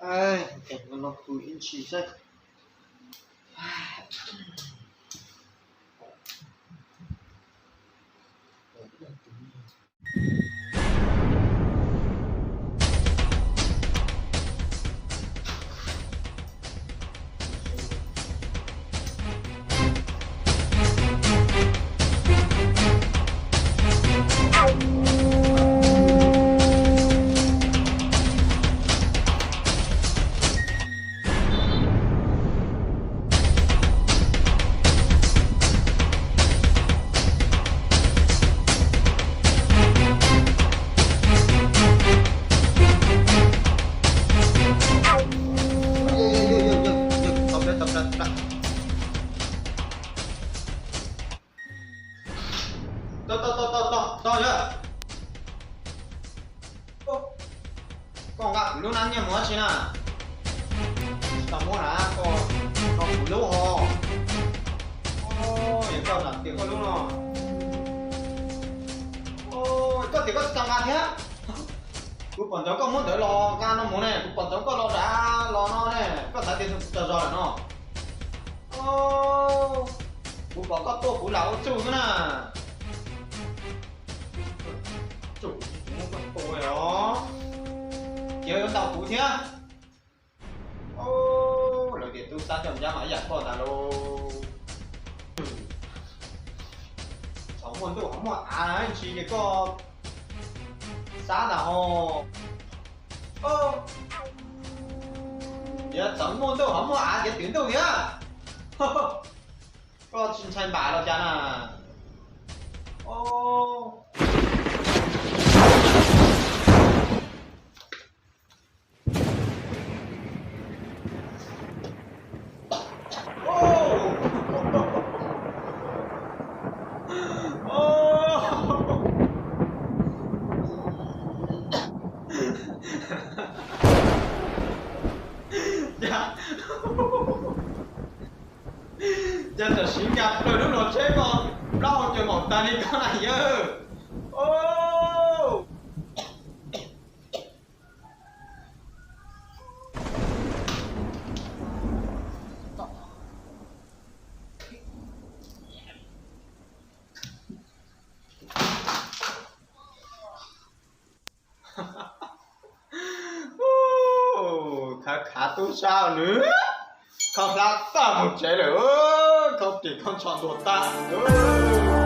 Ib ntsis xwb. Koj nqa kuv lub hnab nyiaj mus ua dab tsi na? Tsis tau muab na, koj, koj kuv lub hos. Yog koj nram tias koj lub no. Koj tias koj tsis tau nqa thiab. Kuv pom ntawd koj muab ntawd los nqa no mus ne, kuv pom ntawd koj los nrad los no ne, koj xav tias kuv tsaug zog lawm no. Kuv pom koj tuaj kuv lam ua txuj xwb na. Tsuj, kuv muab koj tua os, ces yuav ntaus kuv thiab. Lawv tias tub sab coj ncab mas ib yam koj ntag lauj. Txhob muaj ntuj ho muaj av ntsis ces koj sab ntag ho. Yog txhob muaj ntuj ho muaj av ces twv ntuj thiab. Koj tsis ntshai npam los cas na? Cas tam sim nyas plaws lub los tsheb ko, plaub hau cuag maum tag li koj na yawg. Khav khav tub sab nws, khaub hlab tag mus tsev lawm, khaub ris khaub ntsho ntuag tag.